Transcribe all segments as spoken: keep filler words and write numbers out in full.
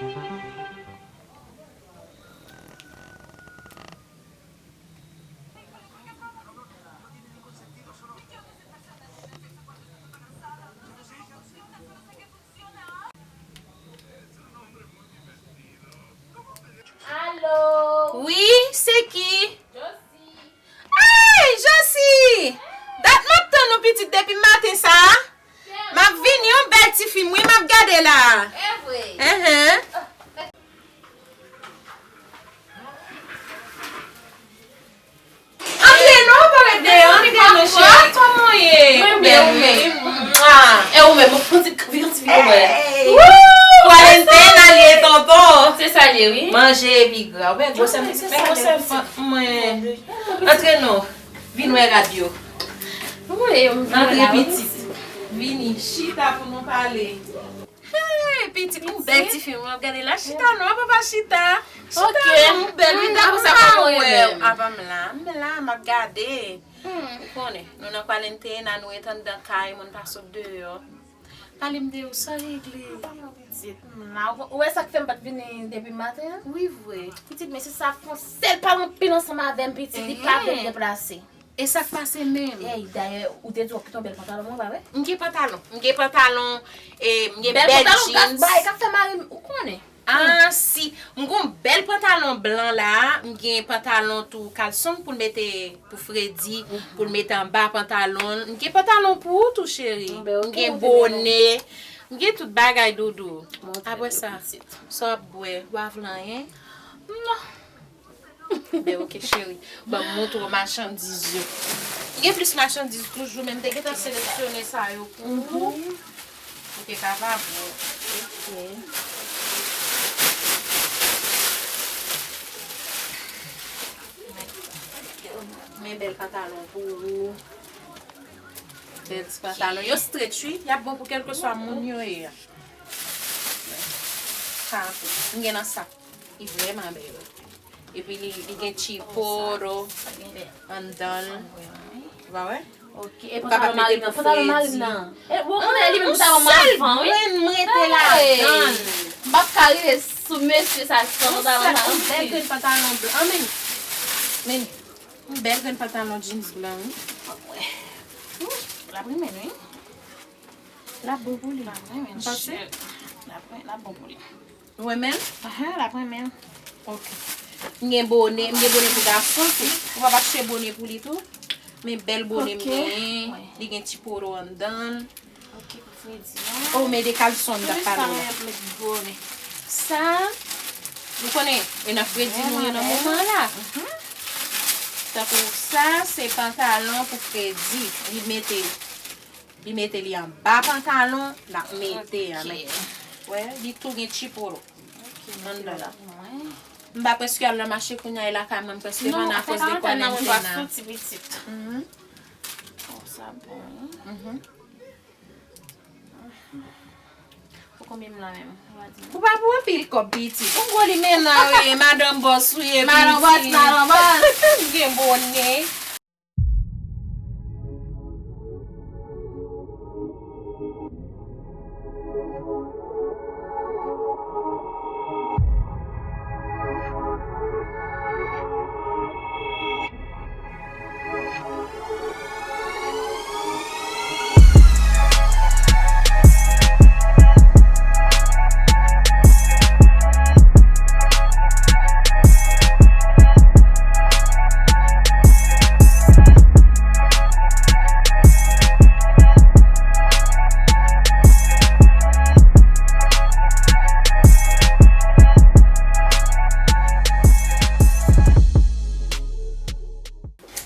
Alo. Wi, se ki? Josie. Hey, Josie! Dat m ap tann ou pitit depi maten sa. M ap vini, yon bèl ti fim, wi, m ap gade la. E vre? Enhen. Antre non, pa ret deyò, antre non, cheri. Kòman w ye? Mwen byen, ou menm? Mwa. E ou menm, ou fè yon ti, yon ti vin wè. Hey! Woo! Kwalentenn li ye, tonton. Se sa l ye, wi. Manje epi gra. Ou wè gwosè m, se men gwosè vant mwen. Antre non. Vin wè rad yo. Antre pitit. Vini, chita pou nou pale. Hey, pitit, yon bèl ti fim, w ap gade la. Chita non, papa, chita. Chita non, yon bèl, wi, dakò, sa kòman w ye menm? Apa m la, m la, m ap gade. Ou konnen, nou nan kwalentenn, nou ret anndan kay, moun pa sot deyò. Pale m de ou, sa regle? Apa m la, pitit, m la. Ou, ou wè sa k fè m pa t vini depi maten an? Wi, vre. Pitit, men si sa fè yon sèl pale anpil ansanm avè m, pitit, li pa vle m deplase. E sa k pase menm? Ey, dayè, ou te di w ap kite yon bèl pantalon mwen, pa vre? M gen pantalon. M gen pantalon, e, m gen bèl jeans. Bèl pantalon, gad bagay k ap fè mari m, ou konnen. Ah, si. M gen yon bèl pantalon blan la, m gen pantalon tou kalson pou l mete pou fredi, pou l mete anba pantalon l. M gen pantalon pou ou tou, cheri. M gen bone, m gen tout bagay, doudou. Apre sa, sa w ap bwè? W pa vle anyen? Non. Ben, ok, cheri. Ban m montre w machandiz yo. M gen plis machandiz toujou, men m te gentan seleksyone sa yo pou ou. Pou te kapab wè. Ok. Men bèl pantalon pou ou. Bèl ti pantalon. Yo stretch, wi. Y ap bon pou kèlkeswa moun yo ye a. Sa tou. M gen nan sa. Li vrèman bèl. Epi li, li gen ti polo anndan l. Ou pa wè? Ok, e pantalon mari m nan, pantalon mari m nan. E, ou konnen li menm pantalon m avan, wi. Yon sèl grenn m rete ladan l. M p ap ka rive sou mesye sa san pantalon sa. Yon bèl grenn pantalon blan. Men, men, yon bèl grenn pantalon jeans blan, wi. L ap renmen l, wi. L ap bon pou li. M panse. L ap, l ap bon pou li. Ou renmen l? Ahan, l ap renmen l. Ok. M gen bone, m gen bone pou gason tou. Ou p ap achte bone pou li tou? Men bèl bone m genyen. Li gen ti polo anndan l. Ok, pou fredi an. Oh, men de kalson m t ap pale w la. Sa, ou konnen, e nan fredi nou ye nan moman la. Tankou sa, se pantalon pou fredi. Li mete Li mete li anba pantalon, l ap mete a, men. Wè, li tou gen ti polo anndan la. M pa prèske al nan mache kounye a, e lakay mwen, m prèske vann akoz de kwalentenn nan. Ou pa pou anpil kòb, pitit. Ou gwo limena, wi, madanm bòs, wi, madanm bòs, madanm bòs. M gen bone.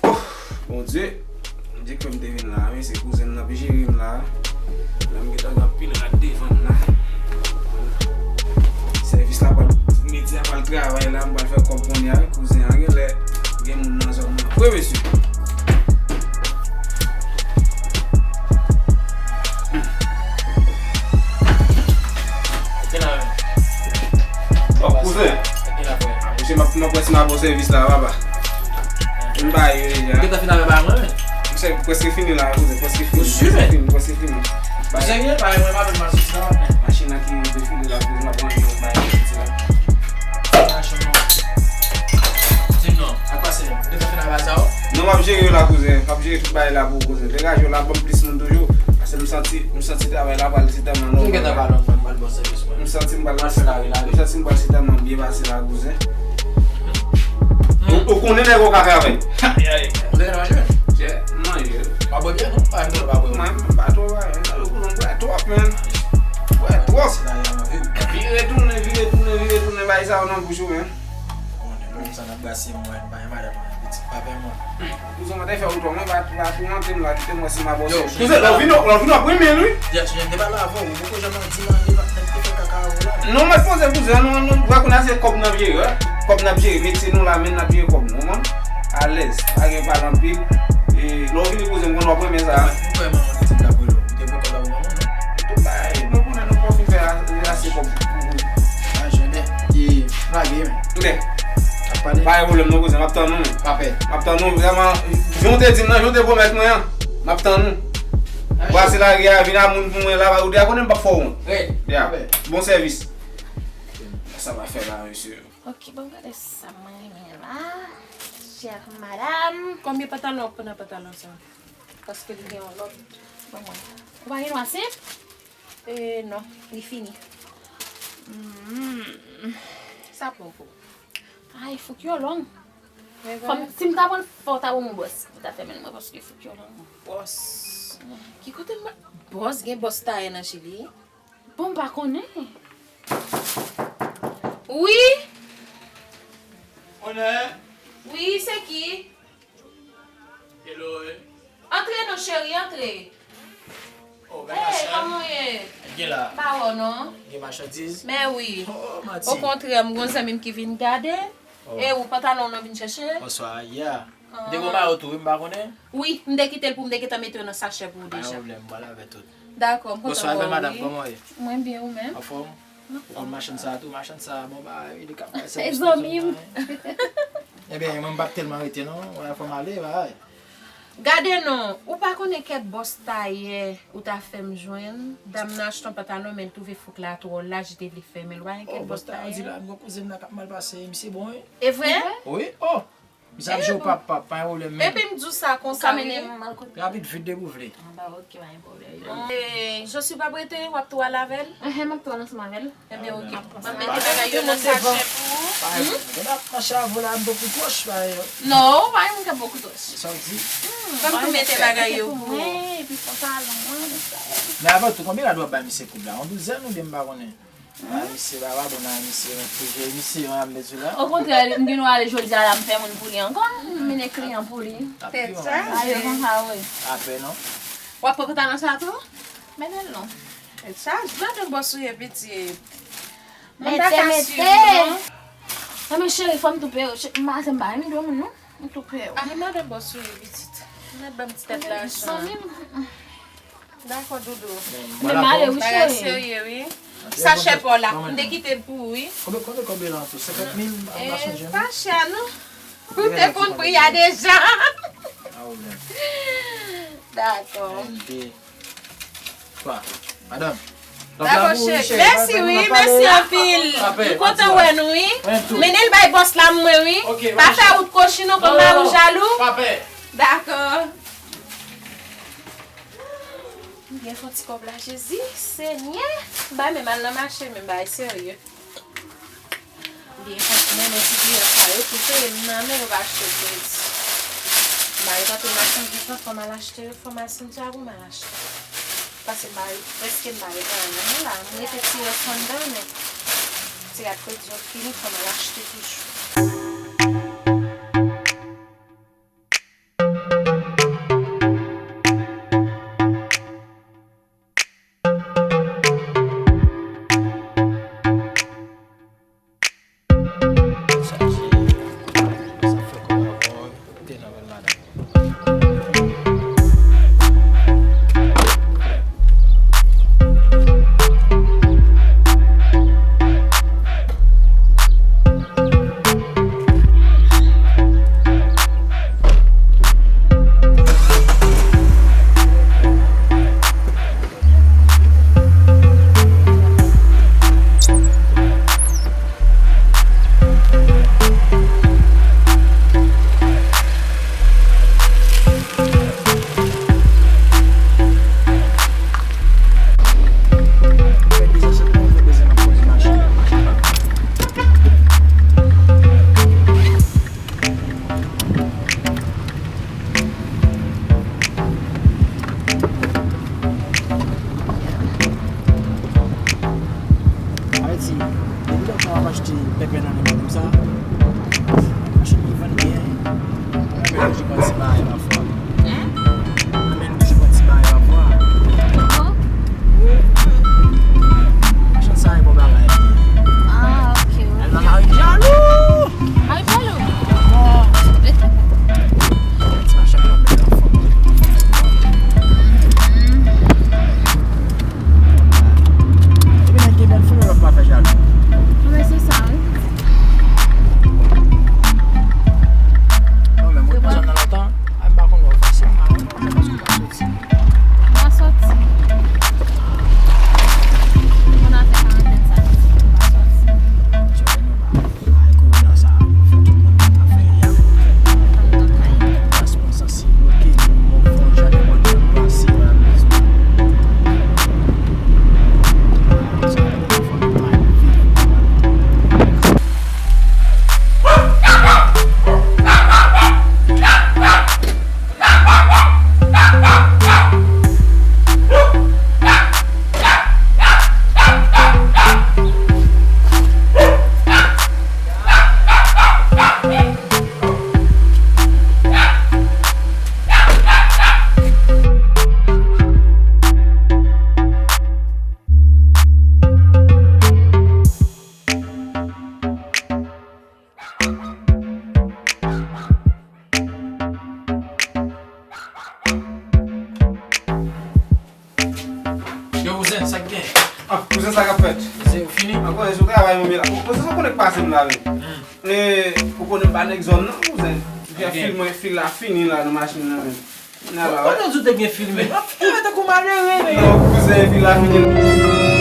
Oh, Bondye, Bondye kwè m te vin la, wi, se kouzen m nan ap jere m la. La m gentan gen anpil rad devan m la. Sèvis la pral, medya pral travay la, m pral fè kòb kounye a, wi, kouzen an genlè gen moun nan zòn nan. Wi, mesye. Mete la, men. Oh, kouzen. Mete la, frè. Ah, mesye, m ap, m ap wè si m a ba w sèvis la, papa. M bay yo deja. Ou gentan fin avè bagay mwen, men. Mesye, prèske fini la, kouzen, prèske fini. Ou si, men? Prèske fini, prèske fini. Ou serye? Bagay mwen pa menm machin sa, men. Machin nan ki defile la, kouzen, m ap range yon bagay. Tout bagay la pou kouzen. Degaje w la, ban m plis moun toujou. Paske m santi, m santi travay la pral sitèlman nòmal. Ou gentan pale anpil, m pral ba w sèvis mwen. M santi m pral, m santi m pral sitèlman byen pase la, kouzen. Ou, ou konnen nèg ou ka travay. Ayayay. Ou te gentan manje? Yeah, m manje. Pa bwè byen, non? Pa bwè, pa bwè. Mwen, m pa twò bwè. Ou konnen m bwè twòp, man. Bwè twòp. Vire tounen, vire tounen, vire tounen, bay sa yo nan bouch ou, man. Konnen, lè w konn sa n ap brase mwen, bay madanm mwen, pitit pa fè mwen. Kouzen, mwen te fè ou twò, mwen pa, pa toumante m la, kite m wè si m a bòse. Yo, kouzen, lè w vin, lè w vin w ap renmen l, wi. Yes, jen te pale avè w, ou poko janm di m nèg te fè kaka avè w la. Non, mwen poze kouzen, nou, nou, w a konnen se kòb nan pye yo, wi. Kòb n ap jere, metye nou la, men n ap jere kòb nou, man. Alèz, pa gen pale anpil. E, lè w vini kouzen, m konn w ap renmen sa. Ou kwè manman te di m t ap rele w, ou te pran kòb la pou manman w, non? Tout bagay, mwen konnen nou poko fin fè a-, ase kòb pou, pou, pou. Manje byen. E, lage, men. Oke. Ap pale. Pa gen pwoblèm non, kouzen. M ap tann ou, men. Pa pè. M ap tann ou, vrèman. Jan w te di m nan, jan w te pwomèt mwen an. M ap tann ou. Manje. Brase lari a, vin a moun pou mwen la, ou deja konnen m p ap fè w wont. Rèd. Ya. Pa pè. Bon sèvis. Sa va fè la, mesye. Ok, bon, gade sa mwen renmen la. Chè madanm. Konbyen pantalon w pran nan pantalon sa? Paske li gen yon lòt. Bon, mwen. Ou pa gen nwa senp? E non, li fini. Hmm. Sa poko. Ay, fouk yo long. Fò m, si m ta pran l fò, w ta ban m yon bòs. Ou ta fèmen l mwen paske fouk yo long. Bòs. Ki kote m ba-, bòs, gen bòs tayè nan Chili? Bon, m pa konnen. Wi? Onè? Wi, se ki? Hello, eh. Antre non, cheri, antre. Oh, gade sa. Hey, kòman w ye? Gen la. M pa wè w non. Gen machandiz? Mè wi. Oh, manti. Okontrè, m gon zanmi m ki vin gade. Oh. E ou, pantalon w nan vin chèche? Bonswa, yeah. Ah. M te gon mayo tou, wi, m pa konnen. Wi, m te kite l pou m te gentan mete yo nan sachè pou ou deja. Pa gen pwoblèm, m pral avè tout. Dakò, m kontan wè w, wi. Bonswa, bèl madanm, kòman w ye? Mwen byen, ou menm? Anfòm? Ou konn machann sa a tou, machann sa a, bon bagay, li ka fè sèvis. Se zanmi m. Ebyen, mwen m p ap tèlman rete non, wè, fò m ale, bagay. Gade non, ou pa konnen kèk bòs tayè ou ta fè m jwenn, dam nan achte yon pantalon, men l twouve fouk la twò laj, li te vle fèmen l, ou pa gen kèk bòs tayè? Oh, bòs tayè, di la, m gon kouzen nan k ap mal pase, misye bon, wi. E vre? Wi, oh! Misye ap jwe w pap pap, pa gen pwoblèm menm. Epi m di w sa konsa, wi. Rapid, vit depi w vle. Anba, ok, pa gen pwoblèm. E, Josué p ap rete, w ap tou al avè l? Enhen, m ap tou al ansanm avè l. Ebyen, ok. M ap mete bagay yo nan sachè pou ou. Ou ap mache avè w la, m poko twòch, pa yo. Non, pa gen moun k ap poko twòch. Sa w di? Ban m tou mete bagay yo pou ou. Epi pantalon mwen, sa. Men avan tou, konbyen rad w ap bay misye koub la? Yon douzèn oubyen m pa konnen? A, misye pa bon, a, misye, toujou misye, mwen ap met sou la. Okontrè, m gen dwa ale jodi a la, m fè moun pou li ankò, m mennen kliyan pou li. Tèt chaje. Sa ye konsa, wi. Apè non. W ap pran pantalon sa tou? Mennen l non. Tèt chaje. Gade bòs ou ye, pitit. Mwen pa ka swiv non. Nan men cheri, fò m tou peye w. Maten m pa renmen dwe moun non. M tou peye w. A, madan bòs ou ye, pitit. Mèt ban m ti tèt lajan. Zanmi m. Dakò, doudou. Men m ale wi, cheri. Bagay serye, wi. Sachè pa w la, m te kite l pou ou, wi. Konbyen, konbyen, konbyen lan tou? Senkant mil, m pa sonje non. Pa chè, non. Ou te konn pri a deja. Dakò. Madanm. Dakò, cheri. Mèsi, wi. Mèsi anpil. M kontan wè nou, wi. Mennen l bay bòs la mwen, wi. Pa fè wout kochi non, kòm mari w jalou. Dakò. M byen fè yon ti kòb la, Jezi, Senyè. M pa menm al nan mache, men bagay serye. M byen konn mennen ti kliyan sa yo, tou peye m nan men yo pa achte kredi. M pa gen anpil machandiz non, fò m al achte yo, fò m al Cynthia pou m al achte. Paske m pa, prèske m pa gen anyen la, m rete ti rès anndan, men ti rad kredi yo fini, fò m al achte toujou. Ti pèpè nan men mwen konsa. Machin ki vann byen. Mwen menm toujou pran ti bagay pafwa. Hein? Mwen menm toujou pran ti bagay pafwa. Kòman? Machin sa e bon bagay. Ah, ok, ok. Al nan mari jalou. Mari jalou? Non. Ti machin nan bèl anfòm. Epi nèg gen bèl fanm, lòt pa fè jalou. Non, men se sa, wi. Non, men mwen te nan zòn nan lontan, a, m pa konn wè w fè sa. Mwen soti. Mwen nan fè karantèn sa, mwen soti. Ay, kowona sa, fè tout moun ap fè yap. Responsab. Si bloke moun, mwen fè yon jan de mòd mwen pase nan mezon. Yo, kouzen, sa k gen? Ah, kouzen, sa k ap fèt? Kouzen, ou fini? An konnen sou travay, mwen la. Kouzen, sa w konnen k pase m la, wi. Hmm. E, ou konnen m pa nèg zòn nan, kouzen. Epi an fil mwen, fil la fini la nan machin nan, men. Mwen konnen w di w te gen fil, men. Mwen fè tankou malere, men. Non, kouzen, fil la fini.